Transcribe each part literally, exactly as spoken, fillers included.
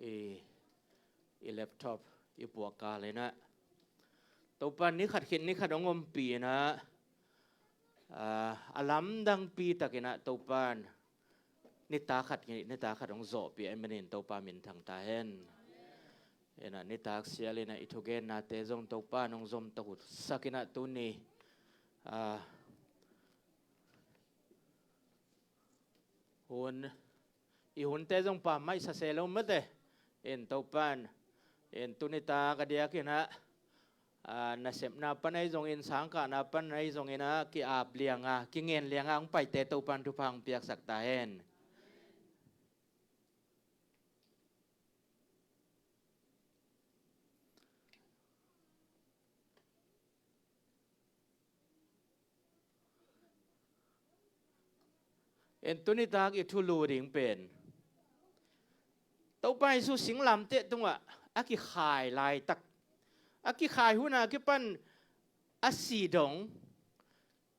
I, i laptop i puak kal inah Topa nikhat khit nikhat hong ompih inah, ah, a lamdangpi takinah Topa nitak khat khit nitak khat hong zawhpih ahih manin Topa minthang ta hen. Inah nitak sial inah i thugennate zong Topa hong zom tosak inah tuni, ah, hun, i hunte zong pammaih sa se lo mate. In Topan, in tunitak a diakinah, ah, nasepna pan ahi zongin, sangkahna pan ahi zonginah ki-ap lianga, kingen lianga hong paite Topan thupha hong piaksak ta hen. En tunitak i thulu ding pen Topa Jesu singlamteh tungah a kikhai laitak, a kikhai huna kipan a si dong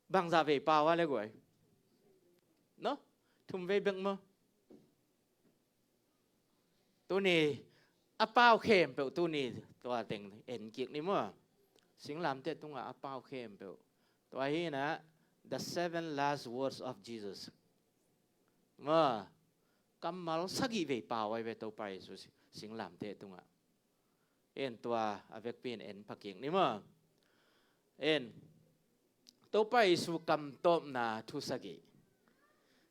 bangzah vei pau a le guai? No? Thum vei bek maw? Tuni a pau khempeuh tuni tua teng en kik ni maw? Singlamteh tungah a pau khempeuh. Tua hinah the seven last words of Jesus. Maw, kammal sagih vei pau ahi ve Topa Jesu singlamteh tungah. En tua a vekpi in en phakik ni maw? En Topa Jesu kamtawpna thu sagih.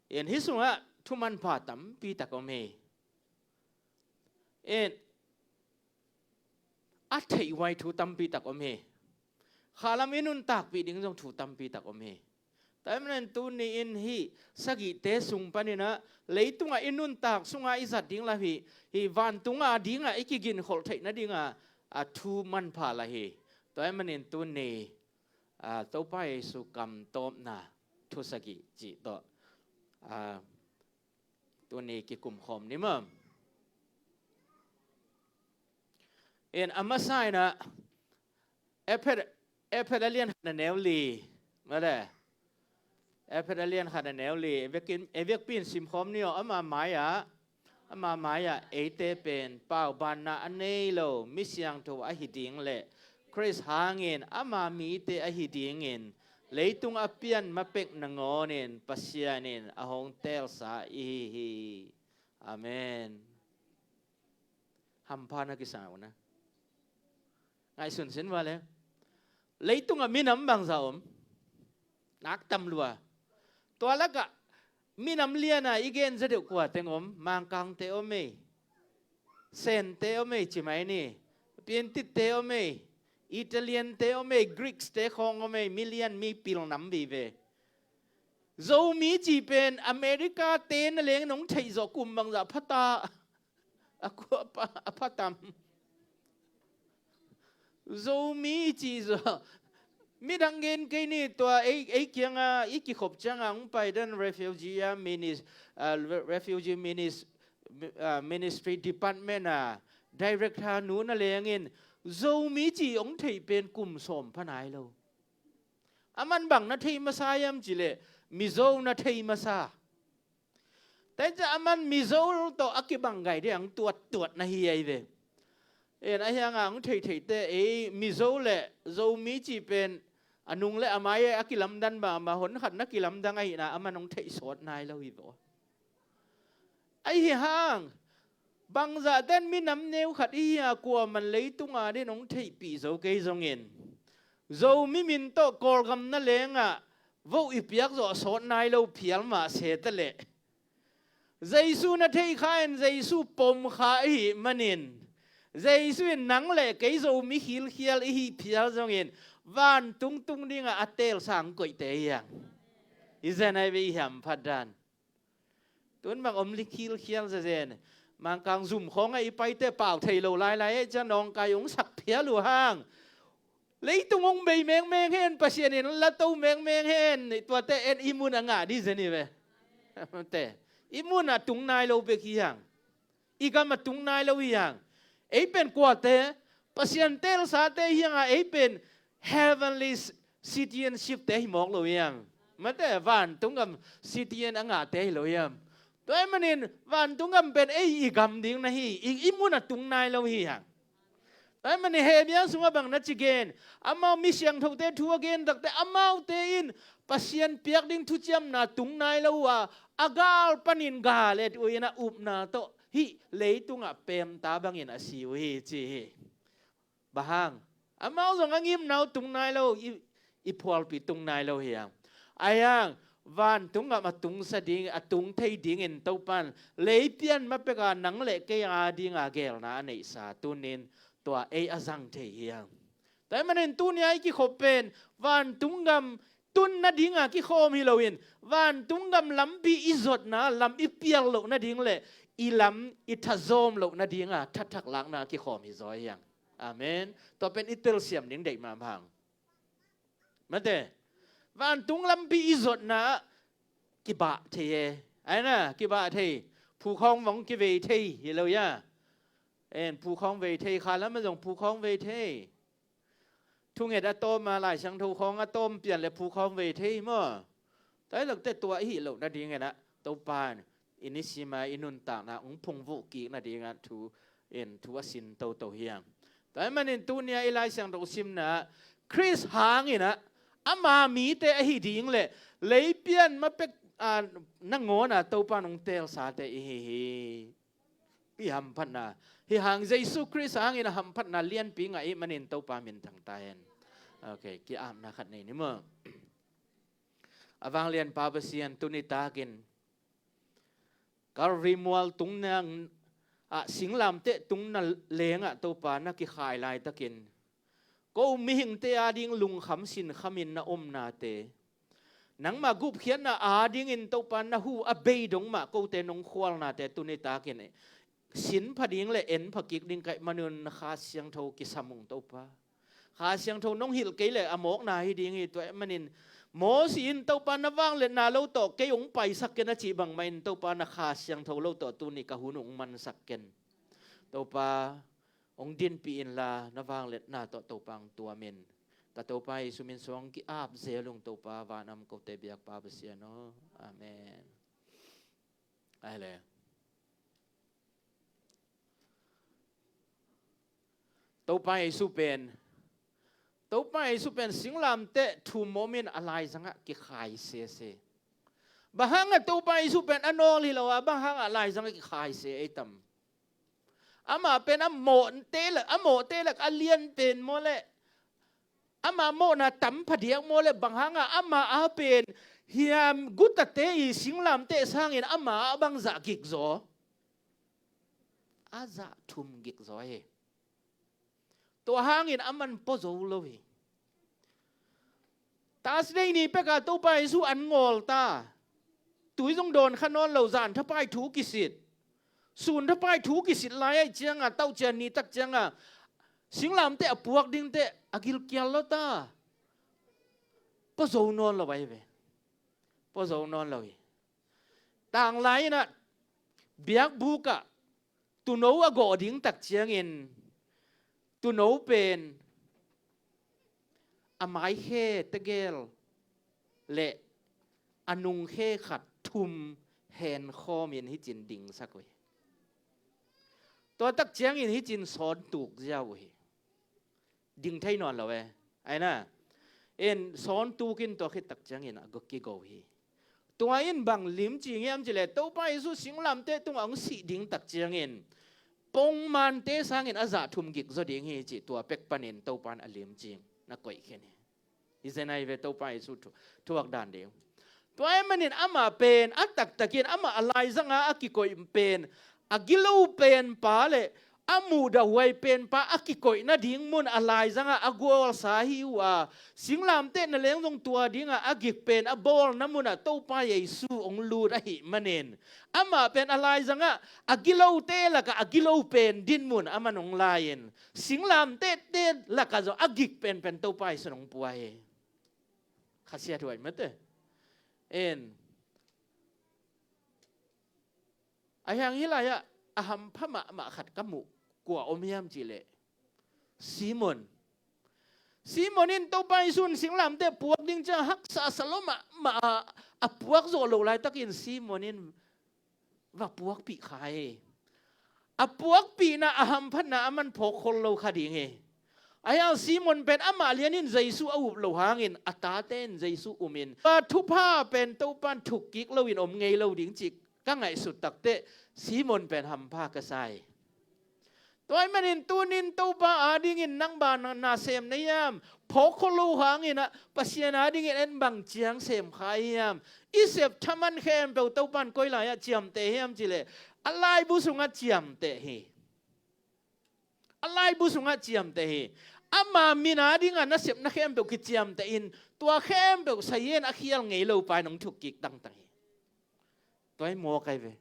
En hih sungah thu manpha tampi tak om hi. En a theihhuai thu tampi tak om hi. Khalam i nuntakpih ding zong thu tampi tak om hi. Tua ahih manin tuni in hih sagihte sung paninah leitungah i nuntak sungah i zat ding la hih, hih vantunga dingah i kiginkholh theih nadinga a thu manpha la hi. Tua ahih manin tuni, ah, Topa Jesu kamtawpna thu sagih cih tawh, ah, tuni kikumkhawm ni maw? En a masa inah Efet, Efet a lian khat a neu li, male. Efet a lian khat a neu li, e vekpi in simkhawm ni aw. Ama mai-ah, ama mai-ah eite pen paubanna a nei lo mi siangtho ahi ding le Khrist hangin ama mite ahi dingin leitung a pian ma pek nangawnin Pasian in a hong teelsa ihi hi. Amen. Hampha na kisa uh na. Ngaihsun sin vale. Leitungah minam bangza om? Nak tam lua. Tua lakah minam liana i gen za deuh kua teng om? Mangkangte om ei. Sente om ei ci mai ni. Piantitte om ei. Italiante om ei. Greekste khawng om ei. Mi lian mi pil nam vive. Zomi ci pen America te na leng nong theih zawh kum bangzah phata. A kua pa, a phatam. Zomi ci zawh. Midang gen kei ni tua ei, ei kianga i kikhop cianga hong pai dan refugee a minis-, ah, re-, refugee minis-, ah, ministry department a director nu na lengin Zomi ci hong theih pen kum sawm pha nai lo. Aman bang na thei masa hiam cileh Mizo na thei masa. Tua hi ciah aman Mizo tawh a kibang gai ding ang tuattuat na hi ahi ve. En ahi hanga hong theihtheihte ei Mizo le Zomi ci pen a nung le a mai a kilamdan bangmah hon khat na kilamdang ahihna aman hong theih sawt nai lo hi vaw. Ahi hang bangzahten minam neu khat i hi a kuaman leitunga din hong theihpih zo kei zongin Zomi min tawh Kawlgam na lengah vote i piak zawh sawt nai lo phial mah se ta leh Jesu na theih kha in Jesu pom kha i hih manin Jesu in nang le kei Zomi khilkhial i hih phial zongin vantung tung dingah a teelsa hong koihte hi hang. I zen ai ve i hiam phat dan. Tun bang om li khilkhial zezen. Mangkang zum khawngah i paite pau thei lo lailai eh ciah nawngkai hong sak phial uh hang. Leitung hong bei mengmeng hen, Pasian in la to mengmeng hen. Tuate en i mun a ngah dih zen hi ve. Te, i mun a tung nai lo bek hi hang. I gam a tung nai lo hi hang. Ei pen kuate, Pasian teelsate hi hanga ei pen heavenly citizenship te hi mawk lo hiam? Mate, vantung gam citizen a ngahte hi lo hiam? Tua ahih manin vantung gam pen ei i gam ding na hi, i, i mun a tung nai lo hi hang. Tua ahih manin Hebru sungah bang na ci gen, amau mi siangthote thu a gen takte amaute in Pasian piak ding thuciamna tung nai lo uh a, a gal panin gal et uh in a upna tawh hih leitungah pemta bangin a si uh hi ci hi. Bang hang? Amau zong a ngimna uh tung nai lo, i, i phualpi tung nai lo hi hang. Ahi hang, vantung gam a tungsa ding, a tung thei dingin Topan leipian ma peka nang le kei a dinga gelna a neihsa tunin tua ei a zang thei hi hang. Tua ahih manin tuni a i kikhop pen vantung gam tun nadinga kikhawm hi loin vantung gam lampi i zotna lam i pial loh nading le i lam i thazawm loh nadinga thathak lakna kikhawm hi zaw hi hang. Amen. Tua pen i telsiam ding deih mahmah hang. Mate, vantung lampi i zotna kibah thei e. Ai na, kibah thei. Phukhawng vong kivei thei hi lo ya. En, phukhawng vei thei, kha lam a zong phukhawng vei thei. Thunget a tawm a, Lai Siangtho khawng a tawm pian le phukhawng vei thei maw? Tua hi lote tua i hih loh nadingin ah Topa in i nisim a i nuntakna hong phungvuh kik nadingah thu in thu a sin toto hi hang. Tua ahih manin tuni a i Lai Siangtho simna ah Khrist hangin ah ama mite ahi ding le leipian ma pek, a, nangawn a Topa in hong teelsate i hi hi. I hamphatna, hih hang Jesu Khrist hangin a hamphatna lianpi ngah i hih manin Topa minthang ta hen. Ok, ki-apna khat nei ni maw? A vanglianpa Pasian, tuni takin Kalvari mual tungna ah singlamteh tungna lengah Topa na kikhai laitakin ko mihingte ading lungkham sinkhamin na omnate, nangmah gupkhiatna adingin Topa na hu a bei dong mah kote nong khualnate tuni takin sinpha ding le enpha kik ding ka hih manun na Kha Siangtho kisam ung Topa. Kha Siangtho nong hilh kei le a mawkna hi ding hi, tua ahih manin Mosi in Topa na vangliatna lo tawh kei hong paisak ken a cih bangmah in Topa na Kha Siangtho lo tawh tuni ka hun hong mansak ken. Topa, hong dinpih inla na vangliatna tawh Topa hong tuam in. Ka Topa Jesu min suang ki-ap zel ung Topa, van a om kote biakpa Pasian aw. Amen. Ai le. Topa Jesu pen, Topa Jesu pen singlamteh thum om in a laizangah kikhai sese. Bang hangah Topa Jesu pen a nawl hi lo a, bang hangah a laizangah kikhai se ei tam? Amah pen a mawhte le, a mawhte le a lian pen maw le, amah mawhna tam phadiak maw le, bang hangah amah a pen hiam gutate i singlamteh sangin amah a bang zah gikzaw? A zah thum gikzaw hi. Tua hangin aman pua zo lo hi. Thursday ni peka Topa Jesu an ngawl ta. Tui zong dawn kha nawn lo, zan thapai thu kisit. Sun thapai thu kisit lai aih cianga, tauh cian ni tak cianga singlamteh a puak dingteh a gilkial lo ta. Pua zo nawn lo ahi ve. Pua zo nawn lo hi. Tanglai inah biakbukah tuuno a gawh ding tak ciangin tuuno pen a maikhe tegel le a nungkhe khat thum henkhawmin hicin dingsak uh hi. Tua tak ciangin hicin sawntuk ziau uh hi. Ding thei nawn lo e. Aina, en sawntukin tua khit tak ciangin a go kigo hi. Tua in bang limci ngiam cileh Topa Jesu singlamteh tungah hong sih ding tak ciangin pongmante sangin a zah thum gikzaw ding hi cih tua pek panin Topa in a limci na koih khin hi. Hi zen ahi ve Topa Jesu thu, thuak dan ding. Tua ahih manin amah pen a taktakin amah a laizanga a kikoih pen a gilo pen pa le a muhdahhuai pen pa a kikoih nading mun a laizanga a gualsa hi uh a, singlamteh na leng zong tua dinga a gik pen a bawlna munah Topa Jesu hong lut ahih manin amah pen a laizangah a gilote lakah a gilo pen dinmun aman hong lai-in singlamtehte lakah zong a gik penpen Topa Jesu in hong pua hi. Khasiat huai mate. En. A hiang hih lai-ah a hampha mahmah khat ka muh kua om hiam cihleh Simon. Simon in Topa Jesu in singlamteh puak ding ciang haksa sa lo mahmah a, a puak zawh loh laitakin Simon in va puakpih kha hi. A puakpihna, a hamphatna aman phawkkhol lo kha ding hi. Ahi hang Simon pen amah lianin Jesu a up lo hangin a tate in Jesu umin, a thupha pen Topan thukkik loin om ngei lo ding cih ka ngaihsut takteh Simon pen hampha ka sa hi. Tua ahih manin tunin Topa adingin nang bang na sem na hiam? Phawkkhol lo hangin ah Pasian adingin en bang ciang sem kha hiam? I sep thaman khempeuh Topan koi lai-ah ciamteh hiam cih leh a laibu sungah ciamteh hi. A laibu sungah ciamteh hi. Ama min adingin na sepna khempeuh kiciamteh in, tua khempeuh sayin a khial ngei lo pa in hong thukkik tangtang hi. Tua hi mawk ahi ve.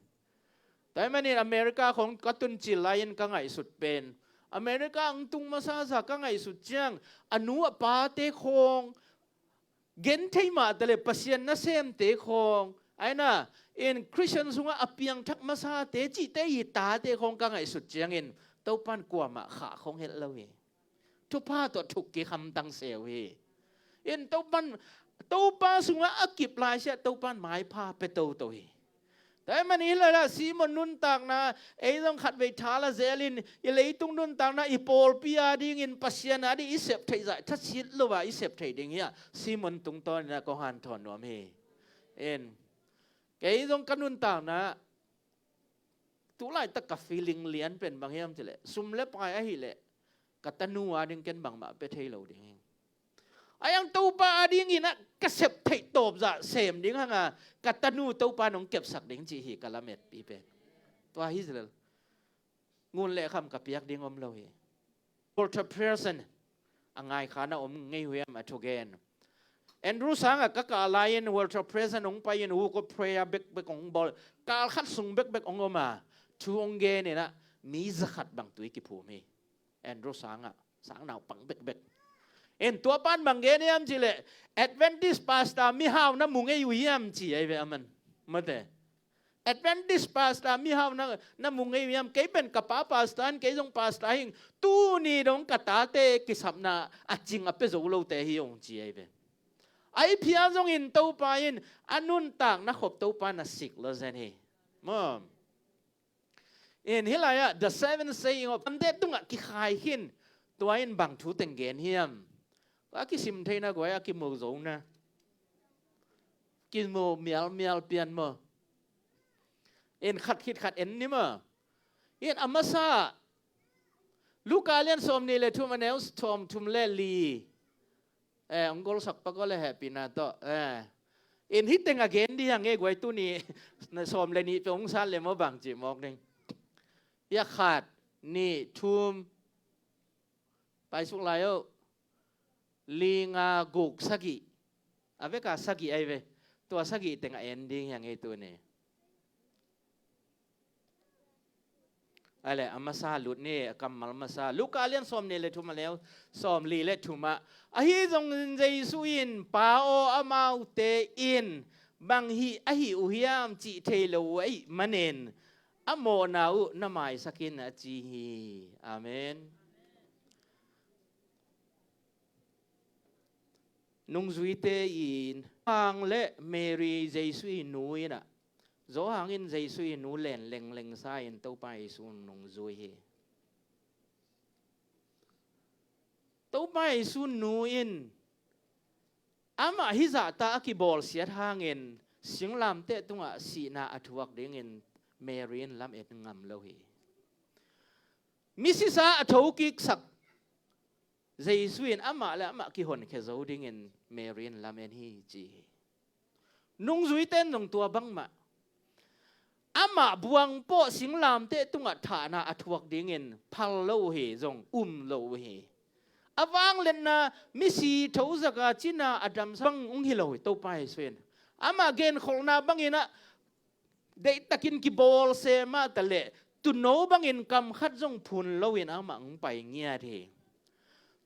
Tua ahih manin America khawng ka tun cil lai-in ka ngaihsut pen, America hong tung masa sa ka ngaihsut ciang, a nu a pate khawng, genthei mah ta leh Pasian nasemte khawng, ahi na, in Christian sungah a piangthak masate cihte i tate khawng ka ngaihsut ciangin Topan kuamah khah khawng het lo hi. Thupha tawh thukkik hamtang se uh hi. In Topan, Topa sungah a kip laisiah Topan maipha pia toto hi. Tua ahih manin hi lai-ah Simon nuntakna, ei zong khatvei tha la zelin, i leitung nuntakna, i pawlpi adingin Pasian ading i sep theih zah thasit lo a i sep theih ding hi a, Simon tungtawnin ah kong hanthawn nuam hi. In, kei zong ka nuntakna tu laitak ka feeling lian pen bang hiam cih leh, sum le pai ahih leh ka tanu ading ken bangmah pia thei lo ding hi. Ahi hang Topa adingin ah ka sep theih tawp zah sem ding hang a, ka tanu Topa in hong kepsak ding cih hi ka lametpi pen. Tua hi zilel. Ngun le kham ka piak ding om lo hi. Walter Pearson, a ngaikha na om ngei uh hiam a thugen? Andrew sangah ka kah lai-in Walter Pearson hong pai-in, hong kawm, prayer bekbek hong bawl. Kal khat sung bekbek hong om a, thu hong gen in ah mi zakhat bang tui kiphum hi. Andrew sangah, sang naupang bekbek. In tua pan bang gen hiam cih leh, Adventist pastor mihau na mu ngei uh hiam ci ahi ve aman. Mate. Adventist pastor mihau na, na mu ngei uh hiam? Kei pen ka pa pastor in, kei zong pastor hing, tuni dong ka tate kisapna a cing a pia zo lote hi hong ci ahi ve. Ahi phial zongin Topa in a nuntakna khop Topa na sik lo zen hi. Maw? In hi lai-ah, the seventh saying of, lamte tungah kikhai khin, tua in bang thu teng gen hiam? A kisim theihna guai a kimu zona. Kimu mialmial pian maw? In khat khit khat en ni maw? In a masa, Luka lian sawm nih le thum, a neu sawm thum le li. Eh, hong golsak pak aw le hehpihna tawh. Eh. In hih teng a gen ding hang e guai, tuni na sawm le nih peuh hong sat le maw bang cih mawk ding. Hih a khat, nih, thum. Paisuk lai o. Li, nga, guk, sagih. A vek a sagih ahi ve. Tua sagih teng a en ding hang e tuni. A le, a masa lut ni, a kammal masa. Luka lian sawm nih le thum, a neu sawm li le thum ah. Ahi zongin Jesu in, Pa aw, amaute in bang hih a hih uh hiam cih thei lo uh ahih manin a mawhna uh na maisak in a ci hi. Amen. Nungzuite in, Johan le Mary Jesu i nu in ah, Johan in Jesu i nu len lengleng sa in Topa Jesu nungzui hi. Topa Jesu nu in amah hih zahta a kibawlsiat hangin singlamteh tungah sihna a thuak dingin Mary in lamet ngam lo hi. Misisa a thokiksak Jesu in amah le amah kihonkhia zo dingin Mary in lamen hi ci hi. Nungzuite in zong tua bangmah, amah buang pawh singlamteh tungah thahna a thuak dingin phal lo uh hi, zong um lo uh hi. A vangliatna misi thozaka cina a damsak bang hong hi lo hi. Topa Jesu in amah genkholhna bangin ah deihtakin kibawlsia mah ta leh, tuuno bangin kam khat zong phun loin amah hong pai ngiat hi.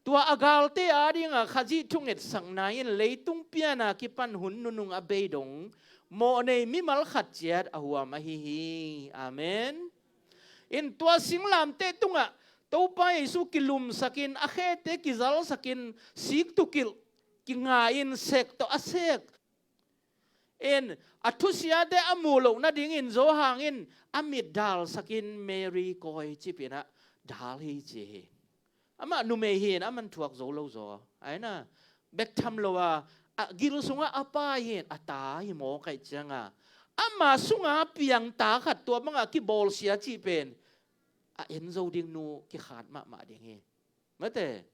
Tua a galte adinga Khazih thungetsakna in leitung piana kipan hun nunung a bei dong mawhnei mimal khat ciat a huam ahi hi. Amen. In tua singlamteh tungah Topa Jesu kilumsakin, a khete kizalsakin, sik tukilh kinga in sek tawh a sek in, a thusiate a muh loh nadingin Johan in a mit dalsakin Mary kawi cipin ah dal hi ci hi. Amah numei hi in a man thuak zo lo zaw. Aina bek tham lo a, a gil sungah a pa hi in a ta hi maw kaih cianga ama sunga piangta khat tua banga kibawlsia cih pen a en zo ding nu kikhat mahmah ding hi. Mate,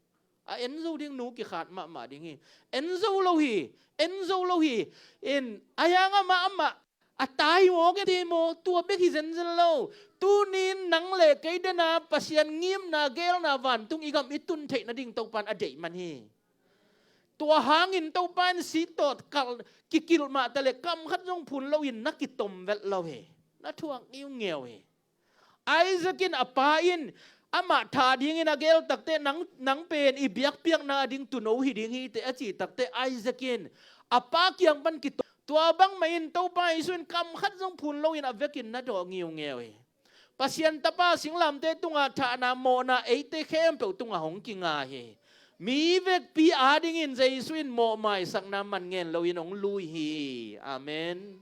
a en zo ding nu kikhat mahmah ding hi. En zo lo hi, en zo lo hi. In a hiang amah amah a tai maw ke ti maw, tua bek hi zenzen lo. Tunin nang le kei dena Pasian ngimna gelna vantung i gam i tun theih nading Topan a deih man hi. Tua hangin Topa in sik tawh kal kikilh mah ta le kam khat zong phun loin na kitom velh lo hi. Na thuak ngiungeu hi. Isaac in a pa in amah tha dingin a gel takte nang, nang pen i biakpiakna ding tuuno hi ding hi te a ci takte Isaac in a pa kiang pan kitom. Tua bangmah in Topa Jesu in kam khat zong phun loin a vekin na dawh ngiungeu hi. Pasian tapa singlamte tungah thahna mawhna eite khempeuh tungah hong kinga hi. Mi vekpi adingin Jesu in mawhmaisakna man ngen loin hong lui hi. Amen.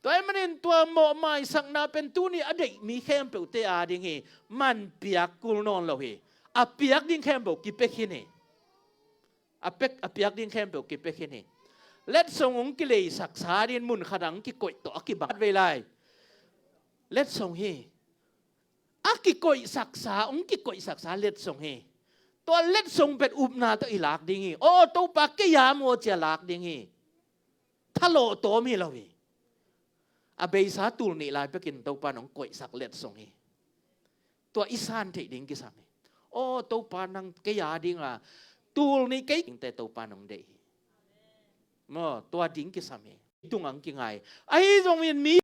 Tua ahih manin tua mawhmaisakna pen tuni a deih mi khempeuhte ading hi. Man piak kul nawn lo hi. A piak ding khempeuh kipia khin hi. A pek a piak ding khempeuh kipia khin hi. Letsong hong kileisaksa dingin mun khat ah hong kikoih tawh a kibang vei lai. Letsong hi. A kikoihsaksa, hong kikoihsaksa letsong hi. Tua letsong pen upna tawh i lak ding hi. Aw Topa kei a maw ci a lak ding hi. Thalawh tawm hi lo hi. A beisa tul nih lai pekin Topa in hong koihsak letsong hi. Tua i san theih ding kisam hi. Aw Topa nang kei a dinga tul nih kei dingte Topa in hong deih hi. Maw, tua ding kisam hi. Tung ang kingai. Ahi zongin mi